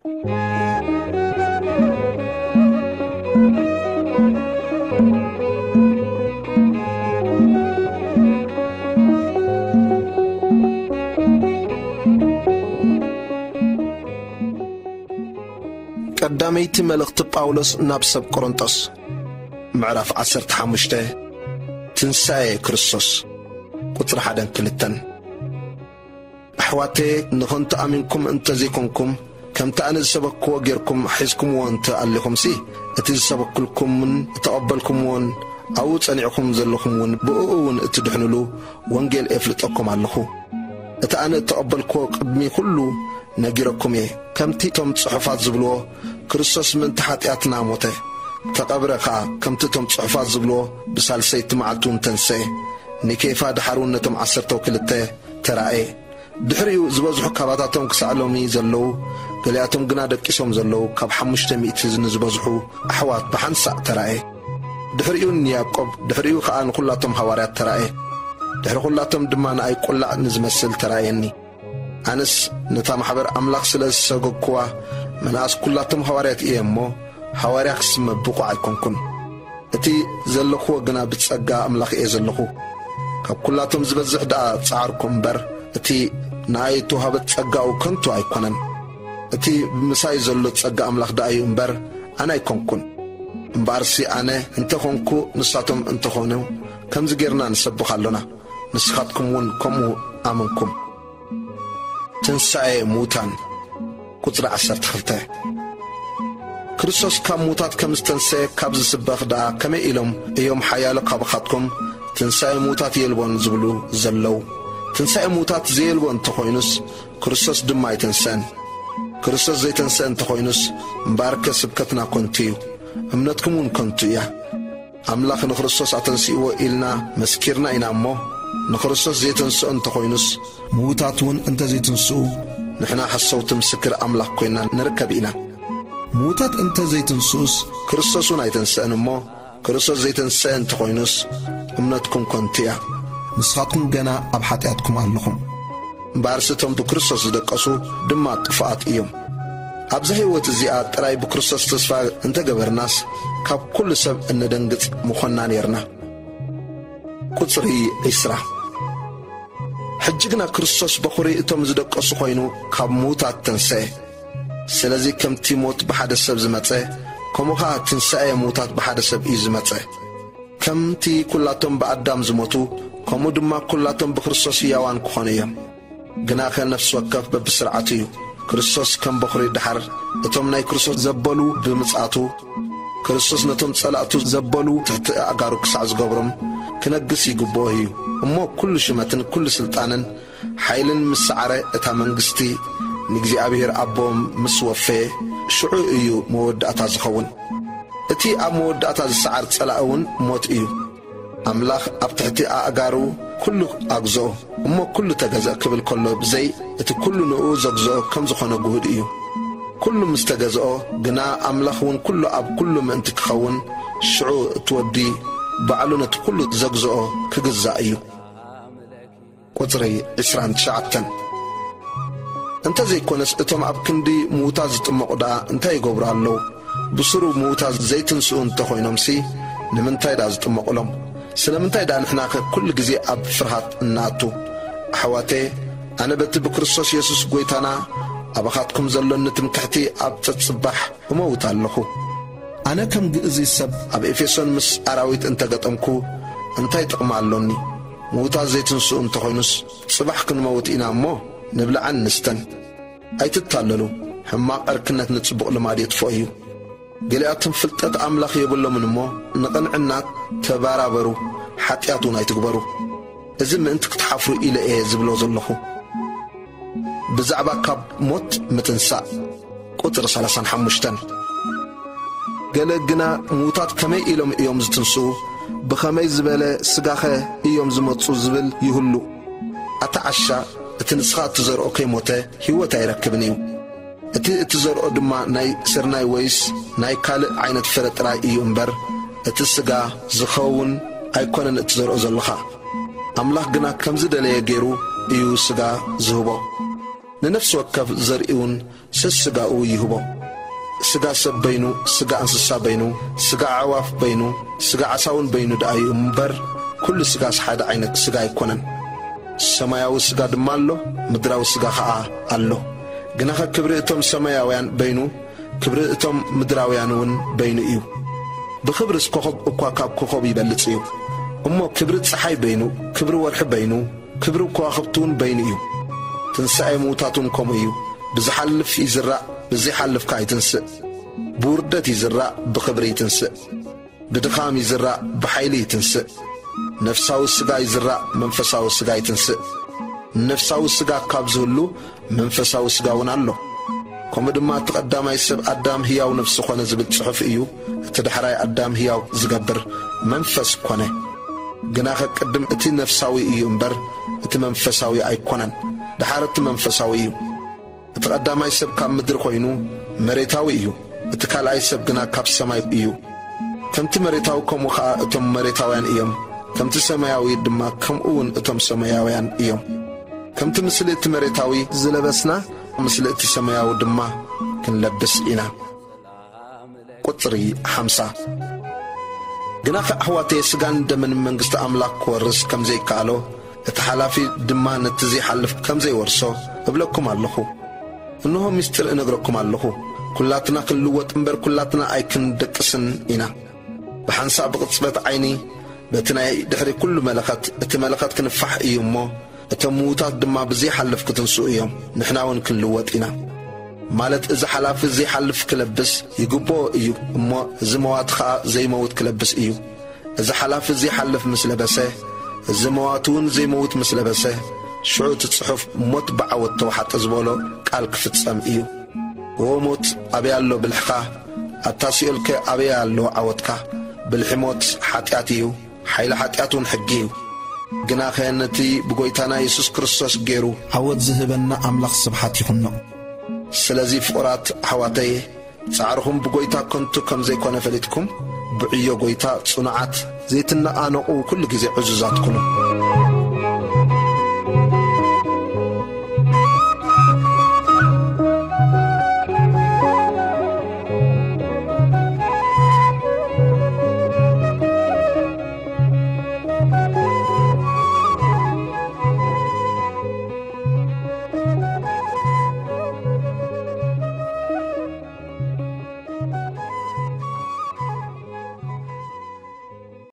ቀዳመይቲ መልእኽቲ ጳውሎስ ናብ ሰብ ቆሮንጦስ፣ ምዕራፍ ዓሰርተ ሓሙሽተ። ትንሳኤ ክርስቶስ፣ ቁጽሪ ሓደን ክልተን። ኣሕዋተየ፣ ንኸንቱ ኣሚንኩም እንተ ዘይኮንኩም፣ ከምቲ ኣነ ዝሰበክዎ ጌርኩም ሒዝኩምዎ እንተ ኣሊኹምሲ፣ እቲ ዝሰበክልኩምን እተቐበልኩምዎን ኣብኡ ጸኒዕኩም ዘለኹም እውን ብእኡ እውን እትድሕኑሉ ወንጌል ኤፍልጠኩም ኣለኹ። እቲ ኣነ እተቐበልክዎ ቅድሚ ኩሉ ነጊረኩም እየ። ከምቲ እቶም ጽሑፋት ዝብልዎ፣ ክርስቶስ ምእንቲ ሓጢኣትና ሞተ፣ ተቐብረ ኸኣ፣ ከምቲ እቶም ጽሑፋት ዝብልዎ፣ ብሳልሰይቲ መዓልቲ እውን ተንስኤ። ንኬፋ፣ ደሓር እውን ነቶም ዓሰርተው ክልተ ተራእየ። ድሕሪኡ ዝበዝሑ ካባታቶም ክሳዕ ሎሚ ዘለዉ፣ ገሊኣቶም ግና ደቂሶም ዘለዉ፣ ካብ ሓሙሽተ ሚእቲ ንዝበዝሑ ኣሕዋት ብሓንሳእ ተራእየ። ድሕሪኡ ንያዕቆብ፣ ድሕሪኡ ኸኣ ንኹላቶም ሃዋርያት ተራእየ። ድሕሪ ኹላቶም ድማ ንኣይ ቁላዕ ንዝመስል ተራእየኒ። ኣነስ ነታ ማሕበር ኣምላኽ ስለ ዝሰገግኩዋ፣ ምንኣስ ኩላቶም ሃዋርያት እየ እሞ፣ ሃዋርያ ክስመ ብቑዕ ኣይኮንኩን። እቲ ዘለኽዎ ግና ብጸጋ ኣምላኽ እየ ዘለኹ። ካብ ኩላቶም ዝበዝሕ ደኣ ጸዓርኩ እምበር፣ እቲ ንኣይ እተዋህበት ጸጋኡ ከንቱ ኣይኮነን። እቲ ብምሳይ ዘሎ ጸጋ ኣምላኽ ደኣ እዩ እምበር፣ ኣነ ኣይኮንኩን። እምበኣርሲ ኣነ እንተ ኾንኩ፣ ንሳቶም እንተ ኾኑ፣ ከምዚ ጌርና ንሰብኽ ኣሎና፣ ንስኻትኩም እውን ከምኡ ኣመንኩም። ትንሳኤ ምዉታን፣ ቁጽሪ ዓሰርተ ክልተ። ክርስቶስ ካብ ምዉታት ከም ዝተንሰየ ካብ ዝስበኽ ደኣ፣ ከመይ ኢሎም እዮም ሓያሎ ካባኻትኩም ትንሳኤ ምዉታት የልቦን ዝብሉ ዘለዉ? ትንሳኤ ምዉታት ዘየልቦ እንተኾይኑስ፣ ክርስቶስ ድማ ኣይተንሰአን። ክርስቶስ ዘይተንሰአ እንተኾይኑስ፣ እምበኣርከ ስብከትና ከንቱ እዩ፣ እምነትኩም እውን ከንቱ እያ። ኣምላኽ ንክርስቶስ ኣተንሲእዎ ኢልና መስኪርና ኢና እሞ፣ ንክርስቶስ ዘይተንስኦ እንተኾይኑስ፣ ምዉታት እውን እንተ ዘይትንስኡ፣ ንሕና ሓሰውቲ ምስክር ኣምላኽ ኮይንና ንርከብ ኢና። ምዉታት እንተ ዘይትንስኡስ፣ ክርስቶስ እውን ኣይተንስአን እሞ፣ ክርስቶስ ዘይተንስአ እንተኾይኑስ፣ እምነትኩም ከንቱ እያ። ንስኻትኩም ገና ኣብ ሓጢኣትኩም ኣለኹም። እምበኣርሲ እቶም ብክርስቶስ ዝደቀሱ ድማ ጥፉኣት እዮም። ኣብዛ ህይወት እዚኣ ጥራይ ብክርስቶስ ተስፋ እንተገበርናስ፣ ካብ ኩሉ ሰብ እነደንግጽ ምኾንና ኔርና። ቁጽሪ ዒስራ። ሕጂ ግና ክርስቶስ በኹሪ እቶም ዝደቀሱ ኮይኑ ካብ ምዉታት ተንስአ። ስለዚ ከምቲ ሞት ብሓደ ሰብ ዝመጸ፣ ከምኡ ኸኣ ትንሳኤ ምዉታት ብሓደ ሰብ እዩ ዝመጸ። ከምቲ ኩላቶም ብኣዳም ዝሞቱ፣ ከምኡ ድማ ኩላቶም ብክርስቶስ ህያዋን ክኾኑ እዮም። ግናኸ ነፍሲ ወከፍ በብስርዓቱ እዩ። ክርስቶስ ከም በኹሪ ደሓር እቶም ናይ ክርስቶስ ዘበሉ ብምጽኣቱ፣ ክርስቶስ ነቶም ጸላእቱ ዘበሉ ትሕቲ ኣእጋሩ ክሳዕ ዝገብሮም ክነግስ ይግብኦ እዩ። እሞ ኩሉ ሽመትን ኩሉ ስልጣንን ሓይልን ምስ ሰዓረ፣ እታ መንግስቲ ንእግዚኣብሔር ኣቦ ምስ ወፈየ፣ ሽዑ እዩ መወዳእታ ዝኸውን። እቲ ኣብ መወዳእታ ዝሰዓር ጸላኢ እውን ሞት እዩ። ኣምላኽ ኣብ ትሕቲ ኣእጋሩ ኩሉ ኣግዝኦ፣ እሞ ኩሉ ተገዝአ ክብል ከሎ ብዘይ እቲ ኩሉ ንኡ ዘግዝኦ ከም ዝኾነ ግሁድ እዩ። ኩሉ ምስ ተገዝኦ ግና ኣምላኽ እውን ኩሉ ኣብ ኩሉ ምእንቲ ክኸውን ሽዑ እቲ ወዲ ባዕሉ ነቲ ኩሉ ዘግዝኦ ክግዛእ እዩ። ቁጽሪ ዕስራን ትሽዓተን። እንተ ዘይኮነስ እቶም ኣብ ክንዲ ምዉታት ዝጥመቑ ደኣ እንታይ ይገብሩ ኣለዉ? ብስሩ ምዉታት ዘይትንስኡ እንተ ኾይኖምሲ ንምንታይ ደኣ ዝጥመቑሎም? ስለምንታይ ደኣ ንሕናኸ ኩሉ ግዜ ኣብ ፍርሃት እንኣቱ? ኣሕዋተየ፣ ኣነ በቲ ብክርስቶስ የሱስ ጐይታና ኣባኻትኩም ዘሎኒ ትምክሕቲ ኣብ ጸጽባሕ እመውት ኣለኹ። ኣነ ከም ግእዙይ ሰብ ኣብ ኤፌሶን ምስ ኣራዊት እንተ ገጠምኩ እንታይ ጥቕሚ ኣሎኒ? ምዉታት ዘይትንስኡ እንተ ኾይኑስ ጽባሕ ክንመውት ኢና እሞ ንብላዕን ንስተን። ኣይትታለሉ፣ ሕማቕ ዕርክነት ንጽቡቕ ልማድ የጥፍኦ እዩ። ገሊኣቶም ፍልጠት ኣምላኽ የብሎምን እሞ ንቕንዕና ተባራበሩ፣ ሓጢኣት እውን ኣይትግበሩ። እዚ ምእንቲ ክትሓፍሩ ኢለ እየ ዝብሎ ዘለኹ። ብዛዕባ ካብ ሞት ምትንሳእ፣ ቁጽሪ ሰላሳን ሓሙሽተን። ገለ ግና ምዉታት ከመይ ኢሎም እዮም ዝትንስኡ? ብኸመይ ዝበለ ስጋኸ እዮም ዝመጹ ዝብል ይህሉ። ኣታ ዓሻ፣ እቲ ንስኻ እትዘርኦ ከይሞተ ህይወት ኣይረክብን እዩ። እቲ እትዘርኦ ድማ ናይ ስርናይ ወይስ ናይ ካልእ ዓይነት ፍረ ጥራይ እዩ እምበር፣ እቲ ስጋ ዝኸውን ኣይኮነን እትዘርኦ ዘለኻ። ኣምላኽ ግና ከም ዝደለየ ገይሩ እዩ ስጋ ዝህቦ። ንነፍሲ ወከፍ ዘርእውን ሰስጋኡ ይህቦ። ስጋ ሰብ በይኑ፣ ስጋ እንስሳ በይኑ፣ ስጋ ኣዕዋፍ በይኑ፣ ስጋ ዓሳውን በይኑ ደኣ እዩ እምበር፣ ኩሉ ስጋስ ሓደ ዓይነት ስጋ ኣይኮነን። ሰማያዊ ስጋ ድማ ኣሎ፣ ምድራዊ ስጋ ኸኣ ኣሎ። ግናኸ ክብሪ እቶም ሰማያውያን በይኑ፣ ክብሪ እቶም ምድራውያን እውን በይኑ እዩ። ብኽብርስ ኮኸብ እኳ ካብ ኮኸብ ይበልጽ እዩ። እሞ ክብሪ ጸሓይ በይኑ፣ ክብሪ ወርሒ በይኑ፣ ክብሪ ከዋኽብቲ እውን በይኑ እዩ። ትንሳኤ ምዉታት እውን ከምኡ እዩ። ብዝሓልፍ ይዝራእ፣ ብዘይሓልፍ ከኣ ይትንስእ። ብውርደት ይዝራእ፣ ብኽብሪ ይትንስእ። ብድኻም ይዝራእ፣ ብሓይሊ ይትንስእ። ነፍሳዊ ስጋ ይዝራእ፣ መንፈሳዊ ስጋ ይትንስእ። ነፍሳዊ ስጋ ካብ ዝህሉ መንፈሳዊ ስጋ እውን ኣሎ። ከምኡ ድማ እቲ ቀዳማይ ሰብ ኣዳም ህያው ነፍሲ ኾነ ዝብል ጽሑፍ እዩ። እቲ ዳሕራይ ኣዳም ህያው ዝገብር መንፈስ ኮነ። ግናኸ ቅድም እቲ ነፍሳዊ እዩ እምበር፣ እቲ መንፈሳዊ ኣይኮነን። ደሓር እቲ መንፈሳዊ እዩ። እቲ ቀዳማይ ሰብ ካብ ምድሪ ኮይኑ መሬታዊ እዩ። እቲ ካልኣይ ሰብ ግና ካብ ሰማይ እዩ። ከምቲ መሬታዊ ከምኡ ኸኣ እቶም መሬታውያን እዮም። ከምቲ ሰማያዊ ድማ ከምኡ እውን እቶም ሰማያውያን እዮም። ከምቲ ምስሊ እቲ መሬታዊ ዝለበስና፣ ምስሊ እቲ ሰማያዊ ድማ ክንለብስ ኢና። ቁጽሪ ሓምሳ። ግናኸ ኣሕዋተየ፣ ስጋን ደምን መንግስቲ ኣምላኽ ክወርስ ከም ዘይከኣሎ፣ እቲ ሓላፊ ድማ ነቲ ዘይሓልፍ ከም ዘይወርሶ እብለኩም ኣለኹ። እንሆ ምስጢር እነግረኩም ኣለኹ፣ ኩላትና ክንልወጥ እምበር ኩላትና ኣይክንደቅስን ኢና። ብሓንሳእ ብቕጽበት ዓይኒ በቲ ናይ ድሕሪ ኩሉ መለኸት፣ እቲ መለኸት ክንፋሕ እዩ እሞ፣ እቶም ምዉታት ድማ ብዘይሓልፍ ክትንስኡ እዮም፣ ንሕና እውን ክንልወጥ ኢና። ማለት እዚ ሓላፊ ዘይሓልፍ ክለብስ ይግብኦ እዩ እሞ፣ እዚ መዋቲ ኸኣ ዘይመውት ክለብስ እዩ። እዚ ሓላፊ ዘይሓልፍ ምስ ለበሰ፣ እዚ መዋቲ እውን ዘይመውት ምስ ለበሰ፣ ሽዑ እቲ ጽሑፍ ሞት ብዓወት ተዋሓጠ ዝበሎ ቃል ክፍጸም እዩ። ዎ ሞት፣ ኣበይ ኣሎ ብልሕኻ? ኣታ ሲኦልከ ኣበይ ኣሎ ዓወትካ? ብልሒ ሞት ሓጢኣት እዩ፣ ሓይሊ ሓጢኣት እውን ሕጊ እዩ። ግናኸ ነቲ ብጎይታና የሱስ ክርስቶስ ገይሩ ዓወት ዝህበና ኣምላኽ ስብሓት ይኹኖ። ስለዚ ፍቑራት ኣሕዋተየ፣ ጻዕርኹም ብጎይታ ከንቱ ከም ዘይኮነ ፈሊጥኩም፣ ብዕዮ ጎይታ ጽኑዓት፣ ዘይትነቓነቑ፣ ኩሉ ግዜ ዕዙዛት ኩኑ።